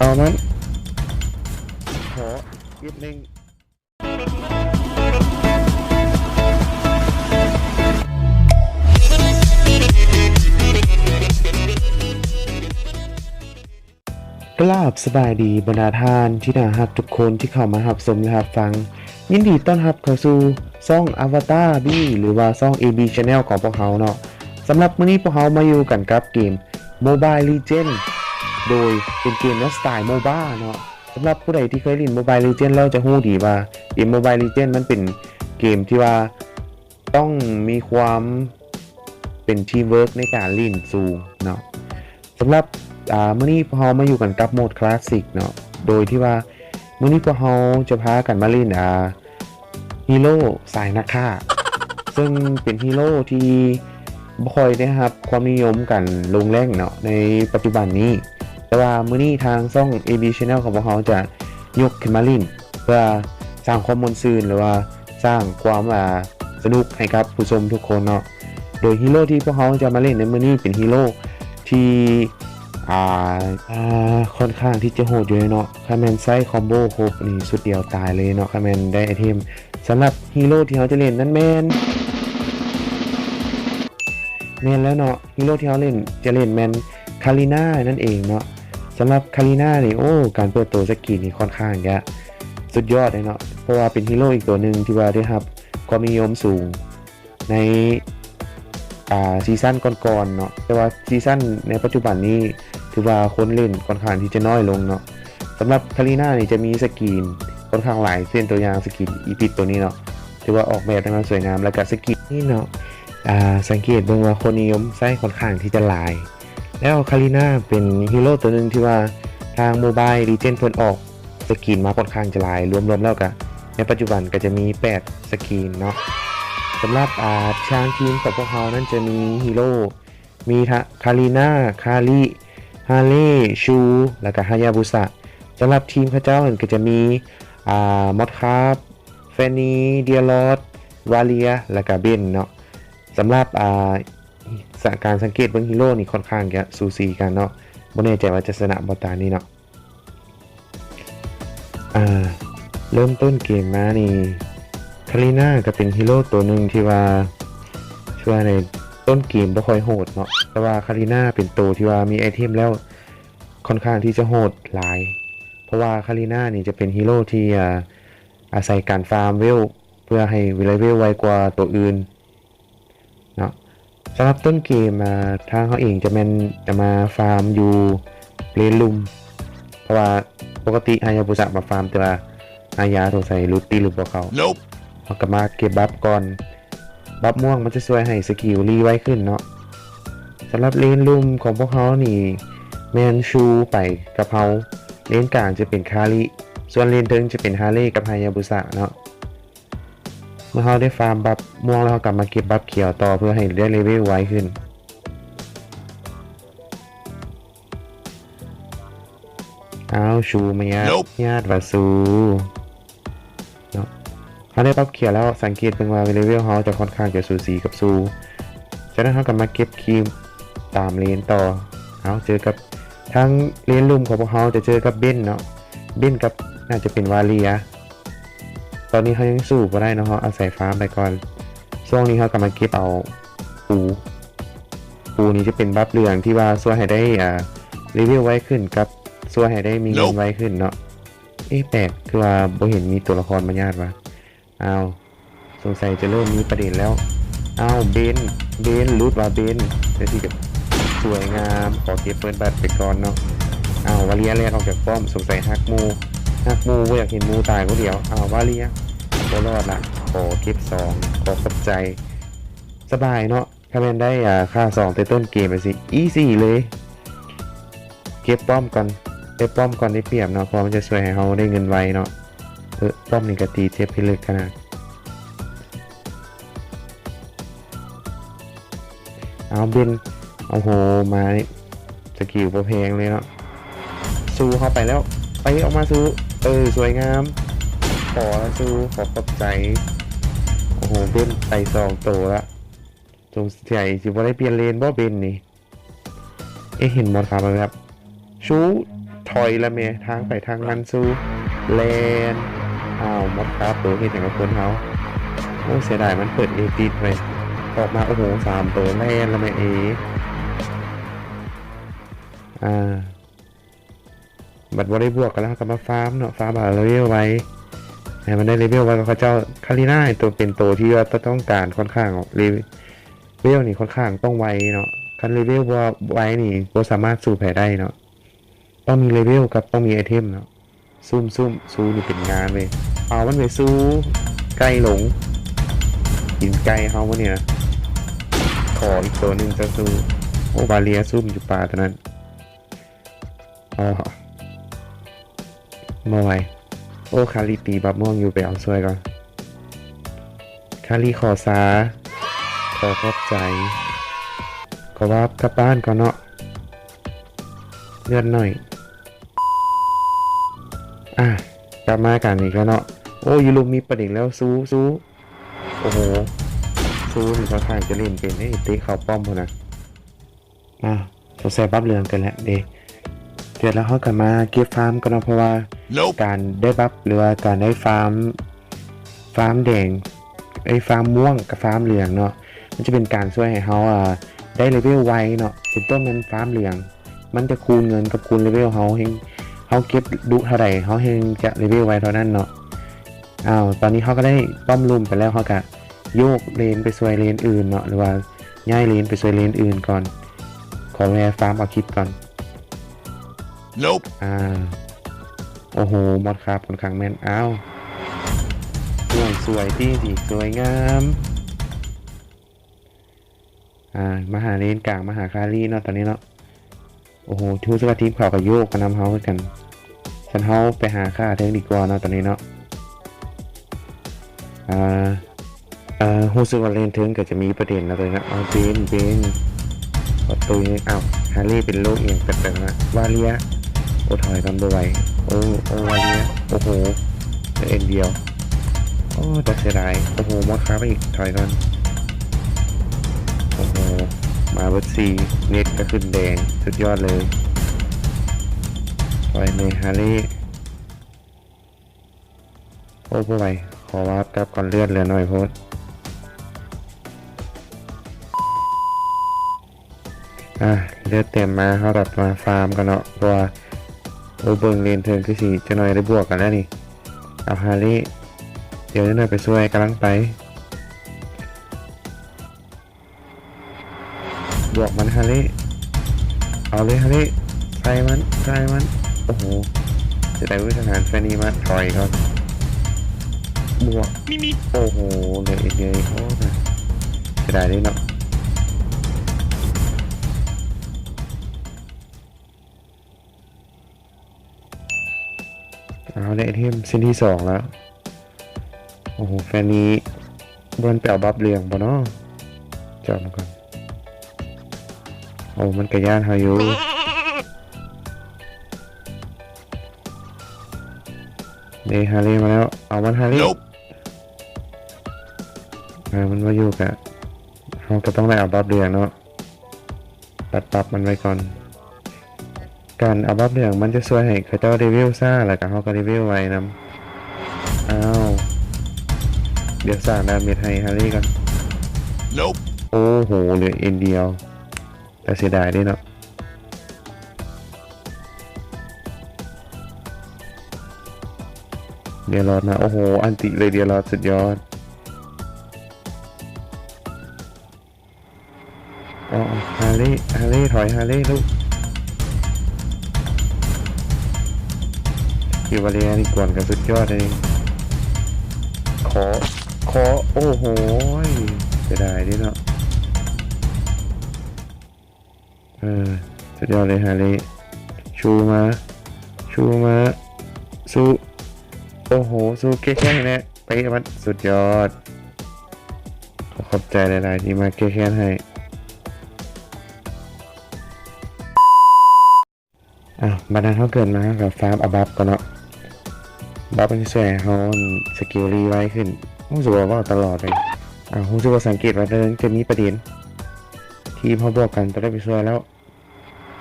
ເອົາມັນ ຂໍເກັບເລັງ. ກາບສະບາຍດີບັນດາທ່ານທີ່ໜ້າຮັກທຸກຄົນທີ່ເຂົ້າມາຮັບຊົມ ແລະ ຮັບຟັງ. ຍິນດີຕ້ອນຮັບເຂົ້າສູ່ຊ່ອງ Avatar B ຫຼືວ່າຊ່ອງ AB Channel ຂອງພວກເຮົາເນາະ. ສຳລັບມື້ນີ້ພວກເຮົາມາຢູ່ກັນກັບເກມ Mobile Legend ໂດຍເປັນເກມໃນສະໄຕລ໌ MOBA ເນາະ. ສຳລັບຜູ້ໃດທີ່ເຄີຍຫຼິ້ນ Mobile Legend ແລ້ວຈະຮູ້ດີວ່າເກມ Mobile Legend ມັນເປັນເກມທີ່ວ່າຕ້ອງມີຄວາມເປັນ teamwork ໃນການຫຼິ້ນສູງເນາະ. ສຳລັບ ອ່າ ມື້ນີ້ພວກເຮົາມາຢູ່ກັນກັບໂໝດ Classic ເນາະ ໂດຍທີ່ວ່າມື້ນີ້ພວກເຮົາຈະພາກັນມາຫຼິ້ນ ອ່າ Hero ສາຍນັກຂ້າ ເຊິ່ງເປັນ Hero ທີ່ບໍ່ຄ່ອຍໄດ້ຮັບຄວາມນິຍົມກັນລົງແລງເນາະ ໃນປັດຈຸບັນນີ້. ແຕ່ວ່າມື້ນີ້ທາງຊ່ອງ AB Channel ຂອງພວກເຮົາຈະຍົກຂຶ້ນມາຫຼິ້ນ ເພື່ອສ້າງຄວາມມ່ວນຊື່ນ ຫຼືວ່າສ້າງຄວາມ ອ່າ ສະໜຸກໃຫ້ກັບຜູ້ຊົມທຸກຄົນເນາະ. ໂດຍ Hero ທີ່ພວກເຮົາຈະມາຫຼິ້ນໃນມື້ນີ້ເປັນ Hero ທີ່ ອ່າ ອ່າ ຂ້ອນຂ້າງທີ່ຈະໂຫດຢູ່ເນາະ. ຄັນແມ່ນໃຊ້ຄອມໂບຄົບນີ້ ຊຸດດຽວຕາຍເລີຍເນາະ ຄັນແມ່ນໄດ້ໄອເທັມ. ສຳລັບ Hero ທີ່ເຮົາຈະຫຼິ້ນນັ້ນແມ່ນ ແມ່ນແລ້ວເນາະ Hero ທີ່ເຮົາເລ່ນ ຈະເລ່ນແມ່ນ Karina ນັ້ນເອງເນາະ. ສຳລັບ Karina ນີ້ ໂອ້ ການເປີດໂຕສະກິນນີ້ຂ້ອນຂ້າງຈະສຸດຍອດເລີຍເນາະ ເພາະວ່າເປັນ Hero ອີກໂຕໜຶ່ງທີ່ວ່າໄດ້ຮັບຄວາມນິຍົມສູງໃນ ອ່າ ຊີຊັນກ່ອນໆເນາະ. ແຕ່ວ່າຊີຊັນໃນປັດຈຸບັນນີ້ ຖືວ່າຄົນເລ່ນຂ້ອນຂ້າງທີ່ຈະນ້ອຍລົງເນາະ. ສຳລັບ Karina ນີ້ຈະມີສະກິນຂ້ອນຂ້າງຫຼາຍ ເຊັ່ນ ຕົວຢ່າງສະກິນອີພິດໂຕນີ້ເນາະ ຖືວ່າອອກແບບໄດ້ມາສວຍງາມ ແລ້ວກະສະກິນນີ້ເນາະ ອ່າ ສັງເກດເບິ່ງວ່າຄົນນິຍົມໃຊ້ຂ້ອນຂ້າງທີ່ຈະຫຼາຍ. ແລ້ວ Karina ເປັນ Hero ໂຕໜຶ່ງທີ່ວ່າທາງ Mobile Legend ເພິ່ນອອກສະກິນມາຂ້ອນຂ້າງຈະຫຼາຍ ລວມໆແລ້ວກະໃນປັດຈຸບັນກະຈະມີແປດສະກິນເນາະ. ສຳລັບ ອ່າ ທາງທີມຂອງພວກເຮົານັ້ນຈະມີ Hero ມີ Karina, Kali, Harley, Shu ແລ້ວກະ Hayabusa. ສຳລັບທີມເຂົາເຈົ້ານັ້ນກະຈະມີ ອ່າ Mothcraft, Fanny, Dealord, Valia ແລ້ວກະ Ben ເນາະ. ສຳລັບ ອ່າ ການສັງເກດເບິ່ງ Hero ນີ້ຂ້ອນຂ້າງຈະສູສີກັນເນາະ ບໍ່ແນ່ໃຈວ່າຈະຊະນະບໍ່ຕານີ້ເນາະ. ອ່າ ເລີ່ມຕົ້ນເກມມານີ້ Karina ກະເປັນ Hero ໂຕໜຶ່ງທີ່ວ່າ ຄືວ່າໃນຕົ້ນເກມບໍ່ຄ່ອຍໂຫດເນາະ ແຕ່ວ່າ Karina ເປັນໂຕທີ່ວ່າມີໄອເທັມແລ້ວຂ້ອນຂ້າງທີ່ຈະໂຫດຫຼາຍ ເພາະວ່າ Karina ນີ້ຈະເປັນ Hero ທີ່ ອ່າ ອາໄສການຟາມເວວ ເພື່ອໃຫ້ເລເວວໄວກວ່າໂຕອື່ນເນາະ. ສຳລັບຕົ້ນເກມ ອ່າ ທາງເຮົາເອງຈະແມ່ນຈະມາຟາມຢູ່ເລນລຸ່ມ ເພາະວ່າປົກກະຕິ Hayabusa ມາຟາມ ແຕ່ວ່າ Haya ສົງໄສຫຼຸດຕີ ຫຼືບໍ່ເຂົ້າ. ເຮົາກະມາເກັບບັບກ່ອນ ບັບມ່ວງມັນຈະຊ່ວຍໃຫ້ສະກິວຣີໄວຂຶ້ນເນາະ. ສຳລັບເລນລຸ່ມຂອງພວກເຮົານີ້ແມ່ນ Shu ໄປກັບເຮົາ, ເລນກາງຈະເປັນ Kali, ສ່ວນເລນເທິງຈະເປັນ Harley ກັບ Hayabusa ເນາະ. ເມື່ອເຮົາໄດ້ຟາມບັບມ່ວງແລ້ວ ເຮົາກະມາເກັບບັບຂຽວຕໍ່ ເພື່ອໃຫ້ໄດ້ເລເວວໄວຂຶ້ນ. ອ້າວ Shu ມາຍາດ ຍາດວ່າ Shu ເນາະ. ເຮົາໄດ້ປັບເຂດແລ້ວ ສັງເກດເບິ່ງວ່າເລເວວເຮົາຈະຂ້ອນຂ້າງຈະສູສີກັບ Shu. ຈາກນັ້ນເຮົາກະມາເກັບຄີບຕາມເລນຕໍ່. ເຮົາເຈີກັບ ທາງເລນລຸ່ມຂອງພວກເຮົາຈະເຈີກັບ Ben ເນາະ. Ben ກັບ ໜ້າຈະເປັນ Valia. ຕອນນີ້ເຮົາຍັງສູ້ບໍ່ໄດ້ເນາະ ເຮົາອາໄສຟາມໄປກ່ອນ. ຊ່ວງນີ້ເຮົາກະມາເກັບເອົາປູ. ປູນີ້ຈະເປັນບັບເຫຼືອງທີ່ວ່າຊ່ວຍໃຫ້ໄດ້ ອ່າ ເລເວວໄວຂຶ້ນກັບຊ່ວຍໃຫ້ໄດ້ມີເງິນໄວຂຶ້ນເນາະ. ເອະ ແປກ ຄືວ່າບໍ່ເຫັນມີຕົວລະຄອນມາຍາດວະ. ອ້າວ ສົງໄສຈະເລີ່ມມີປະເດັນແລ້ວ. ອ້າວ Ben Ben ຫຼຸດວ່າ Ben ຈັ່ງຊີ້ກະສວຍງາມ. ຂໍເກັບເປີດບັດໄປກ່ອນເນາະ. ອ້າວ Valia ແລ່ນອອກຈາກປ້ອມ ສົງໄສຮັກໝູ່ ຮັກໝູ່ ບໍ່ຢາກເຫັນໝູ່ຕາຍຜູ້ດຽວ. ອ້າວ Valia ບໍ່ລອດລະ. ຂໍເກັບສອງ ຂໍຂອບໃຈ. ສະບາຍເນາະ. ຖ້າແມ່ນໄດ້ ອ່າ ຂ້າສອງແຕ່ຕົ້ນເກມຈັ່ງຊີ້ ອີຊີເລີຍ. ເກັບປ້ອມກ່ອນ ເກັບປ້ອມກ່ອນໄດ້ປຽບເນາະ ເພາະວ່າມັນຈະຊ່ວຍໃຫ້ເຮົາໄດ້ເງິນໄວເນາະ. ເອີ ປ້ອມນີ້ກະຕີເຈັບພິລຶກຂະໜາດ. ເອົາ Ben ໂອ້ໂຫ ມານີ້ ສະກິວບໍ່ແພງເລີຍເນາະ. Shu ເຂົ້າໄປແລ້ວ ໄປ ອອກມາ Shu. ເອີ ສວຍງາມ. ຂໍລະ Shu ຂໍຂອບໃຈ. ໂອ້ໂຫ Ben ໄປສອງໂຕລະ. ສົງໄສຊິບໍ່ໄດ້ປ່ຽນເລນບໍ່ Ben ນີ້. ເອະ ເຫັນ Mothcraft ແວບໆ. Shu ໄ ຖອຍລະແມ່ ທາງໃຜທາງມັນ ສູ້ ແລ່ນ. ອ້າວ ໝົດຄາບໂຕ ເຮັດຫຍັງກັບຄົນເຮົາ? ໂອ້ ເສຍດາຍ ມັນເປີດເອດິດໄວ້ ອອກມາ ໂອ້ໂຫ ສາມໂຕ ແລ່ນລະແມ່ເອ. ອ່າ ບັດບໍ່ໄດ້ບວກກັນແລ້ວ ເຮົາກໍມາຟາມເນາະ ຟາມເອົາເລເວວໄວ ໃຫ້ມັນໄດ້ເລເວວໄວກວ່າເຂົາເຈົ້າ. ຄາລີນານີ້ໂຕ ເປັນໂຕທີ່ວ່າຕ້ອງການຂ້ອນຂ້າງ ເລເວວນີ້ຂ້ອນຂ້າງຕ້ອງໄວເນາະ ຄັນເລເວວບໍ່ໄວນີ້ບໍ່ສາມາດສູ້ໃຜໄດ້ເນາະ ຕ້ອງມີເລເວວກັບຕ້ອງມີໄອເທັມເນາະ. ຊຸ່ມໆ ຊູນີ້ເປັນງານເວີຍ ເອົາມັນໄປ ຊູ ໄກ່ຫຼົງ ກິນໄກ່ເຮົາມື້ນີ້ນະ. ຂໍອີກໂຕໜຶ່ງຊະ ຊູ. ໂອ້ ບາເຣຍຊຸ່ມຢູ່ປ່າຕົວນັ້ນ. ອໍ ບໍ່ໄຫວ. ໂອ້ ຄາລີຕີບັບມ່ວງຢູ່ ໄປເອົາຊ່ວຍກ່ອນ. ຄາລີຂໍຊາ ຂໍຂອບໃຈ. ຂໍວາບກັບບ້ານກ່ອນເນາະ ເລື່ອນໜ້ອຍ. ອ່າ ກັບມາກັນອີກແລ້ວເນາະ. ໂອ້ ຢູ່ລຸ່ມມີປະເດັນແລ້ວ ຊູ ຊູ. ໂອ້ໂຫ ຊູນີ້ຂ້ອນຂ້າງຈະຫຼິ້ນເປັນເດ້ ເຕະເຂົ້າປ້ອມພຸ້ນນະ. ອ່າ ສົງໄສບັບເຫຼືອງເກີດແລ້ວເດ້ ເກີດແລ້ວເຮົາກໍມາເກັບຟາມກ່ອນເນາະ ເພາະວ່າການໄດ້ບັບ ຫຼືວ່າການໄດ້ຟາມ ຟາມແດງ ເອີຍ ຟາມມ່ວງກັບຟາມເຫຼືອງເນາະ ມັນຈະເປັນການຊ່ວຍໃຫ້ເຮົາ ອ່າ ໄດ້ເລເວວໄວເນາະ ເປັນຕົ້ນແມ່ນຟາມເຫຼືອງ ມັນຈະຄູນເງິນກັບຄູນເລເວວເຮົາ ເຮົາເກັບດຸເທົ່າໃດ ເຮົາແຮ່ງຈະເລເວວໄວເທົ່ານັ້ນເນາະ. ອ້າວ ຕອນນີ້ເຮົາກໍໄດ້ປ້ອມລຸ່ມໄປແລ້ວ ເຮົາກໍໂຍກເລນໄປຊ່ວຍເລນອື່ນເນາະ ຫຼືວ່າຍ້າຍເລນໄປຊ່ວຍເລນອື່ນກ່ອນ. ຂໍແວ່ຟາມເອົາຄລິບກ່ອນ. ອ່າ ໂອ້ໂຫ ມອດຄາບຂ້ອນຂ້າງແມ່ນ. ອ້າວ ສວຍຕິ ສວຍງາມ. ອ່າ ມາຫາເລນກາງ ມາຫາຄາລີເນາະ ຕອນນີ້ເນາະ. ໂອ້ໂຫ ຮູ້ສຶກວ່າທີມເຂົາກໍໂຍກມານຳເຮົາຄືກັນ ຊັ້ນເຮົາໄປຫາຂ້າເທິງດີກວ່າເນາະ ຕອນນີ້ເນາະ. ອ່າ ເອີ ຮູ້ສຶກວ່າເລນເທິງກໍຈະມີປະເດັນແລ້ວ ຕອນນີ້ເນາະ. ເອົາ ເບນ ເບນ ປະຕູນີ້. ອ້າວ ຮາຣີເປັນໂລກອີ່ຫຍັງແປກໆນະ ວາເລຍ. ໂອ້ ຖອຍກ່ອນ ບໍ່ໄຫວ. ໂອ້ ໂອ້ ວາເລຍ. ໂອ້ໂຫ ເອັນດຽວ. ໂອ້ ຕາເສຍດາຍ. ໂອ້ໂຫ ໝົດຄາໄປອີກ. ຖອຍກ່ອນ. ໂອ້ໂຫ ມາເບິດສີ່ ເນັດກໍຂຶ້ນແດງ ສຸດຍອດເລີຍ. ຖອຍແດ່ ຮາຣີ. ໂອ້ ບໍ່ໄຫວ. ຂໍວາບກັບກ່ອນ ເລືອດເຫຼືອໜ້ອຍໂພດ. ອ່າ ເລືອດເຕັມມາ ເຮົາກັບມາຟາມກັນເນາະ ເພາະວ່າ ໂອ້ ເບິ່ງເລນເທິງຄືຊິຈັກໜ້ອຍໄດ້ບວກກັນແລ້ວນີ້. ເອົາ ຮາຣີ ດຽວໜ້ອຍໄປຊ່ວຍ ກຳລັງໄປ. ບວກມັນ ຮາຣີ. ເອົາເລີຍ ຮາຣີ ໃສ່ມັນ ໃສ່ມັນ. ໂອ້ໂຫ ເສຍດາຍ ເວີຍ ທະຫານແຟນນີ້ມາ. ຖອຍກ່ອນ. ບວກ. ໂອ້ໂຫ ເຫຼືອເອັນດຽວ. ໂອ້ ເສຍດາຍເດ້ເນາະ. ເອົາ ໄດ້ໄອເທັມເສັ້ນທີສອງແລ້ວ. ໂອ້ໂຫ ແຟນນີ້ບໍ່ທັນໄປເອົາບັບເຫຼືອງບໍ່ເນາະ? ຈອດມັນກ່ອນ. ໂອ້ ມັນກະຢ້ານເຮົາຢູ່. ເດ ຮາຣີມາແລ້ວ. ເອົາມັນ ຮາຣີ. ເອີ ມັນບໍ່ຢູ່ກະ ເຮົາກະຕ້ອງໄດ້ເອົາບັບເຫຼືອງເນາະ. ຕັດປັບມັນໄວ້ກ່ອນ. ການເອົາບັບເຫຼືອງມັນຈະຊ່ວຍໃຫ້ເຂົາເຈົ້າເລເວວຊ້າ ແລ້ວກະເຮົາກະເລເວວໄວນຳ. ອ້າວ ດຽວສ້າງດາເມດໃຫ້ຮາຣີກ່ອນ. ໂອ້ໂຫ ເຫຼືອເອັນດຽວ. ຕາເສຍດາຍເດ້ເນາະ. ເດຍລອດມາ. ໂອ້ໂຫ ອັນຕິເລີຍເດຍລອດ. ສຸດຍອດ. ອໍ ຮາຣີ ຮາຣີ ຖອຍ ຮາຣີ ລູກ. ຄິວວາເລຍນີ້ກວນກັນສຸດຍອດເລີຍ. ຂໍ ຂໍ ໂອ້ໂຫ ເສຍດາຍເດ້ເນາະ. ເອີ ສຸດຍອດເລີຍ ຮາຣີ. ຊູມາ ຊູມາ ສູ້. ໂອ້ໂຫ ສູ້ ແກ້ແຄ້ນໃຫ້ແນ່. ເຕະມັນ ສຸດຍອດ. ຂໍຂອບໃຈຫຼາຍໆທີ່ມາແກ້ແຄ້ນໃຫ້. ອ່າ ບັດນັ້ນເຮົາເກີດມາເຮົາກໍຟາມເອົາບັບກ່ອນເນາະ. ບັບມັນຊິຊ່ວຍໃຫ້ເຮົາສະກິລລີໄວຂຶ້ນ. ຮູ້ສຶກວ່າເວົ້າຕະຫຼອດເລີຍ. ອ່າ ຮູ້ສຶກວ່າສັງເກດວ່າເລີ່ມຈະມີປະເດັນ. ທີມເຮົາບວກກັນຕ້ອງໄດ້ໄປຊ່ວຍແລ້ວ.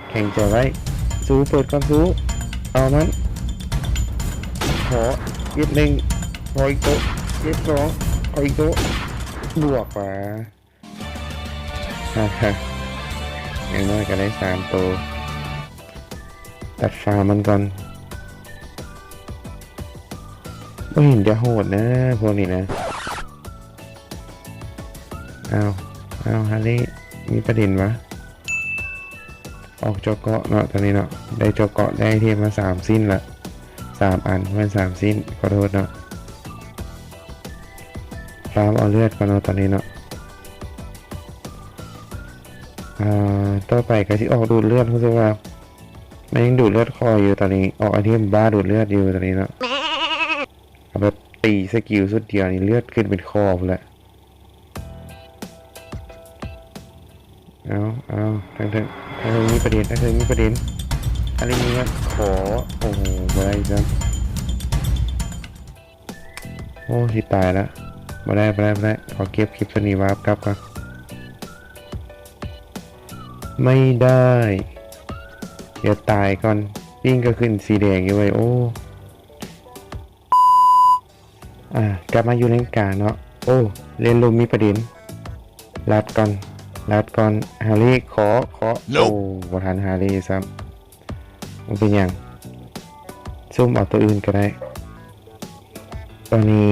ແຂງໃຈໄວ້. ສູ້ ເປີດກ່ອນ ສູ້. ເອົາມັນ ຂໍເກັບໜຶ່ງ ຂໍອີກໂຕະ ເກັບສອງ ຂໍອີກໂຕະ ບວກວ່າ ຢ່າງໜ້ອຍກໍໄດ້ສາມໂຕ. ຕັດຟາມມັນກ່ອນ. ບໍ່ເຫັນຈະໂຫດນະ ພວກນີ້ນະ. ອ້າວ ອ້າວ ຮາເລ ມີປະເດັນຫວາ? ອອກເຈາະເກາະເນາະ ຕອນນີ້ເນາະ ໄດ້ເຈາະເກາະ ໄດ້ໄອເທມມາສາມຊິ້ນລະ ສາມອັນ ບໍ່ແມ່ນສາມຊິ້ນ ຂໍໂທດເນາະ. ຟາມເອົາເລືອດກ່ອນເນາະ ຕອນນີ້ເນາະ. ອ່າ ຕໍ່ໄປກໍຊິອອກດູດເລືອດ ຮູ້ສຶກວ່າມັນຍັງດູດເລືອດຄ່ອຍຢູ່ຕອນນີ້ ອອກໄອເທມບ້າດູດເລືອດຢູ່ຕອນນີ້ເນາະ. ເອົາແບບຕີສະກິວຊຸດດຽວນີ້ເລືອດຂຶ້ນເປັນຄໍພຸ້ນແຫຼະ. ເອົາ ເອົາ ທາງເທິງ ທາງເທິງມີປະເດັນ ທາງເທິງມີປະເດັນ. ອັນນີ້ມີຫຍັງ? ຂໍ ໂອ້ໂຫ ບໍ່ໄດ້ຊ້ຳ. ໂອ້ ຊິຕາຍລະ ບໍ່ໄດ້ ບໍ່ໄດ້ ບໍ່ໄດ້. ຂໍເກັບຄລິບໂຕນີ້ວາບກັບກ່ອນ. ໄມ່ໄດ້ ດຽວຕາຍກ່ອນ. ປິ້ງກໍຂຶ້ນສີແດງຢູ່ເວີຍ ໂອ້. ອ່າ ກັບມາຢູ່ເລນກາງເນາະ. ໂອ້ ເລນລຸ່ມມີປະເດັນ. ລັດກ່ອນ ລັດກ່ອນ ຮາເລ ຂໍ ຂໍ. ໂອ້ ບໍ່ທັນຮາເລຊ້ຳ. ບໍ່ເປັນຫຍັງ ຊຸ່ມເອົາໂຕອື່ນກໍໄດ້. ຕອນນີ້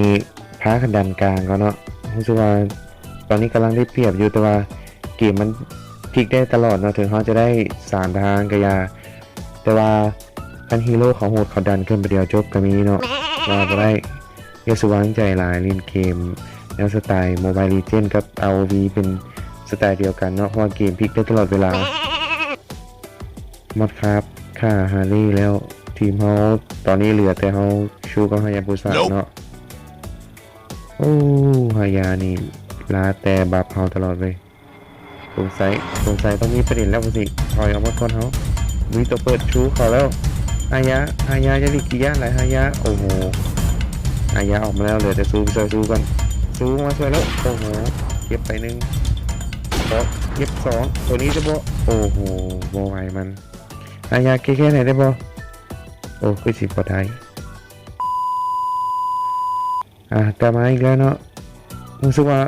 ພາກັນດັນກາງກ່ອນເນາະ. ຮູ້ສຶກວ່າຕອນນີ້ກຳລັງໄດ້ປຽບຢູ່ ແຕ່ວ່າເກມມັນພິກໄດ້ຕະຫຼອດເນາະ. ເຖິງເຮົາຈະໄດ້ສາມທາງກໍຢ່າ ແຕ່ວ່າຄັນຮີໂຣເຂົາໂຫດ ເຂົາດັນຂຶ້ນໄປດຽວຈົບກໍມີເນາະ. ວ່າບໍ່ໄດ້ ຢ່າສູ່ວາງໃຈຫຼາຍ ຫຼິ້ນເກມແນວສະໄຕ Mobile Legend ກັບ ROV ເປັນສະໄຕດຽວກັນເນາະ ເພາະວ່າເກມພິກໄດ້ຕະຫຼອດເວລາ. ມອດຄາບຂ້າຮາເລແລ້ວ ທີມເຮົາຕອນນີ້ເຫຼືອແຕ່ເຮົາ ຊູກັບຮາຍາປູຊາເນາະ. ໂອ້ ຮາຍານີ້ລາແຕ່ບັບເຮົາຕະຫຼອດເວີຍ. ສົງໄສ ສົງໄສຕ້ອງມີປະເດັນແລ້ວ ບໍ່ຊິຖອຍອອກມາກ່ອນເຮົາ. ມີຕົວເປີດຊູເຂົາແລ້ວ ຮາຍາ ຮາຍາ ຢ່າຫຼີກກີ້ຢ້ານຫຼາຍ ຮາຍາ. ໂອ້ໂຫ ຮາຍາອອກມາແລ້ວ ເຫຼືອແຕ່ຊູໄປຊ່ອຍຊູກ່ອນ. ຊູມາຊ່ອຍແລ້ວ ໂອ້ໂຫ ເກັບໄປໜຶ່ງ ເກາະເກັບສອງ ໂຕນີ້ຈະບໍ່ ໂອ້ໂຫ ບໍ່ໄຫວມັນ. ຮາຍາແກ້ແຄ້ນໃຫ້ໄດ້ບໍ່? ໂອ້ ຄືຊິບໍ່ໄດ້. ອ່າ ກັບມາອີກແລ້ວເນາະ ຮູ້ສຶກວ່າ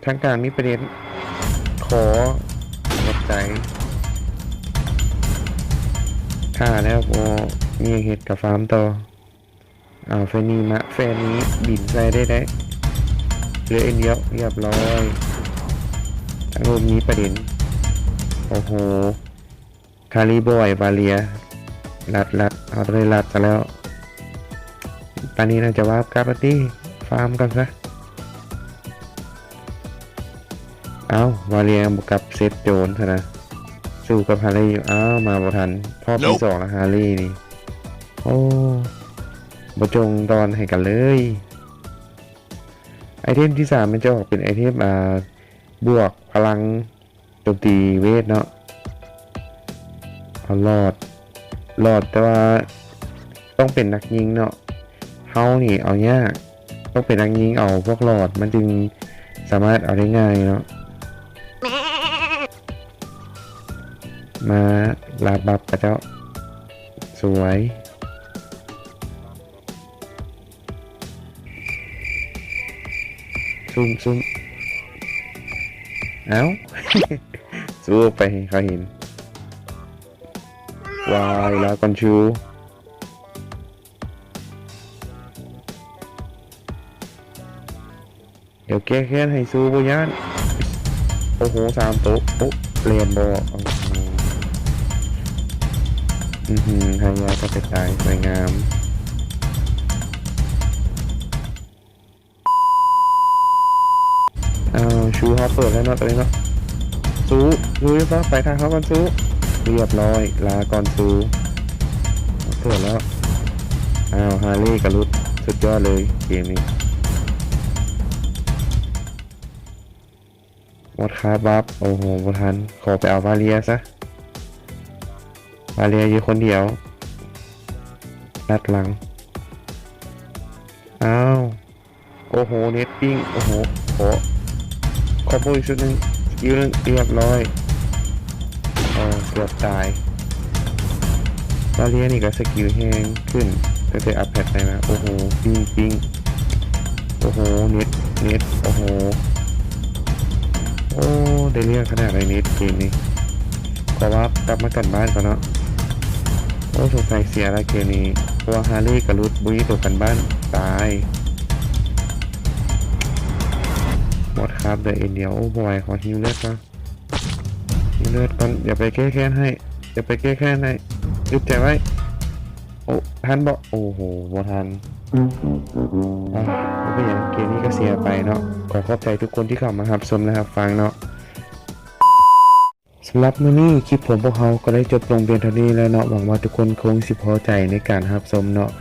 ທາງກາງມີປະເດັນ. ຂໍ ຂອບໃຈ. ຂ້າແລ້ວບໍ່ມີຫຍັງເຮັດ ກະຟາມຕໍ່. ເອົາ ແຟນນີ້ມາ ແຟນນີ້ບິນໃສ່ໄດ້ ໄດ້ ເຫຼືອອັນດຽວ ຮຽບຮ້ອຍ. ທາງລຸ່ມມີປະເດັນ. ໂອ້ໂຫ ຄາຣີບອຍ ວາເລຍ ລັດ ລັດ ເຮົາຕ້ອງໄດ້ລັດຊະແລ້ວ. ປານນີ້ໜ້າຈະວາບກັບລະຕິ ຟາມກ່ອນຊະ. ເອົ້າ ວາເລຍບໍ່ກັບ ເຊັດໂຈນຊະນະ ສູ້ກັບຮາເລຢູ່. ອ້າວ ມາບໍ່ທັນ ຮອບທີສອງລະ ຮາເລນີ້. ໂອ້ ບໍ່ຈົ່ງດອນໃຫ້ກັນເລີຍ. ໄອເທມທີສາມມັນຈະອອກເປັນໄອເທມ ອ່າ ບວກພະລັງ ໂຈມຕີເວດເນາະ. ເອົາຫຼອດ ຫຼອດ ແຕ່ວ່າຕ້ອງເປັນນັກຍິງເນາະ. ເຮົານີ້ເອົາຍາກ ຕ້ອງເປັນນັກຍິງເອົາພວກຫຼອດ ມັນຈຶ່ງສາມາດເອົາໄດ້ງ່າຍເນາະ. ມາ ລາບບັບຂະເຈົ້າ ສວຍ. ຊຸ່ມ ຊຸ່ມ ເອົ້າ ຊູອອກໄປໃຫ້ເຂົາເຫັນ. ວາຍ ລາກ່ອນຊູ. ດຽວແກ້ແຄ້ນໃຫ້ຊູ ບໍ່ຢ້ານ. ໂອ້ໂຫ ສາມໂຕ. ໂອ້ ແລ່ນບໍ່? ໂອ້ໂຫ ອືຫື ໃຫ້ຍາກໍໄປຕາຍ ສວຍງາມ. ອ້າວ ຊູເຮົາເປີດແລ້ວເນາະ ຕອນນີ້ເນາະ. ຊູ ຊູ ໄປທາງເຮົາກ່ອນ ຊູ. ຮຽບຮ້ອຍ ລາກ່ອນຊູ. ເປີດແລ້ວ. ອ້າວ ຮາເລກໍຫຼຸດ ສຸດຍອດເລີຍເກມນີ້. ມອດຄາບວັບ ໂອ້ໂຫ ບໍ່ທັນ ຂໍໄປເອົາວາເລຍຊະ. ວາເລຍຢູ່ຄົນດຽວ ລັດຫຼັງ. ອ້າວ ໂອ້ໂຫ ເນັດປິ້ງ. ໂອ້ໂຫ ຂໍຄອມໂບອີກຊຸດໜຶ່ງ ສະກິວໜຶ່ງ ຮຽບຮ້ອຍ. ໂອ້ ເກືອບຕາຍ. ດາເລຍນີ້ກໍສະກິວແຮງຂຶ້ນຕັ້ງແຕ່ອັບແພັດໃໝ່ມາ. ໂອ້ໂຫ ປິງ ປິງ ໂອ້ໂຫ ເນັດ ເນັດ ໂອ້ໂຫ ໂອ້ ໄດ້ເລື່ອງຂະໜາດໃດເນັດເກມນີ້. ຂໍວ່າກັບມາກັນບ້ານກ່ອນເນາະ. ໂອ້ ສົງໄສເສຍລະເກມນີ້ ເພາະວ່າຮາເລກໍຫຼຸດ ບໍ່ມີໂຕກັນບ້ານ. ຕາຍ ໝົດຄາບເຫຼືອເອັນດຽວ. ໂອ້ ບໍ່ໄຫວ ຂໍຮີວເລືອດກ່ອນ ຮີວເລືອດກ່ອນ. ດຽວໄປແກ້ແຄ້ນໃຫ້ ດຽວໄປແກ້ແຄ້ນໃຫ້. ອຶດໃຈໄວ້. ໂອ້ ທັນບໍ່? ໂອ້ໂຫ ບໍ່ທັນ. ອ່ະ ບໍ່ເປັນຫຍັງ ເກມນີ້ກໍເສຍໄປເນາະ. ຂໍຂອບໃຈທຸກຄົນທີ່ເຂົ້າມາຮັບຊົມ ແລະ ຮັບຟັງເນາະ. ສຳລັບມື້ນີ້ຄລິບຂອງພວກເຮົາກໍໄດ້ຈົບລົງພຽງເທົ່ານີ້ແລ້ວເນາະ. ຫວັງວ່າທຸກຄົນຄົງຊິພໍໃຈໃນການຮັບຊົມເນາະ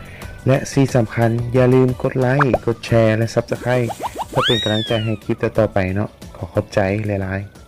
ແລະ ທີ່ສຳຄັນຢ່າລືມກົດໄລກ໌ ກົດແຊ ແລະ Subscribe ເພື່ອເປັນກຳລັງໃຈໃຫ້ຄລິບຕໍ່ໆໄປເນາະ. ຂໍຂອບໃຈຫຼາຍໆ.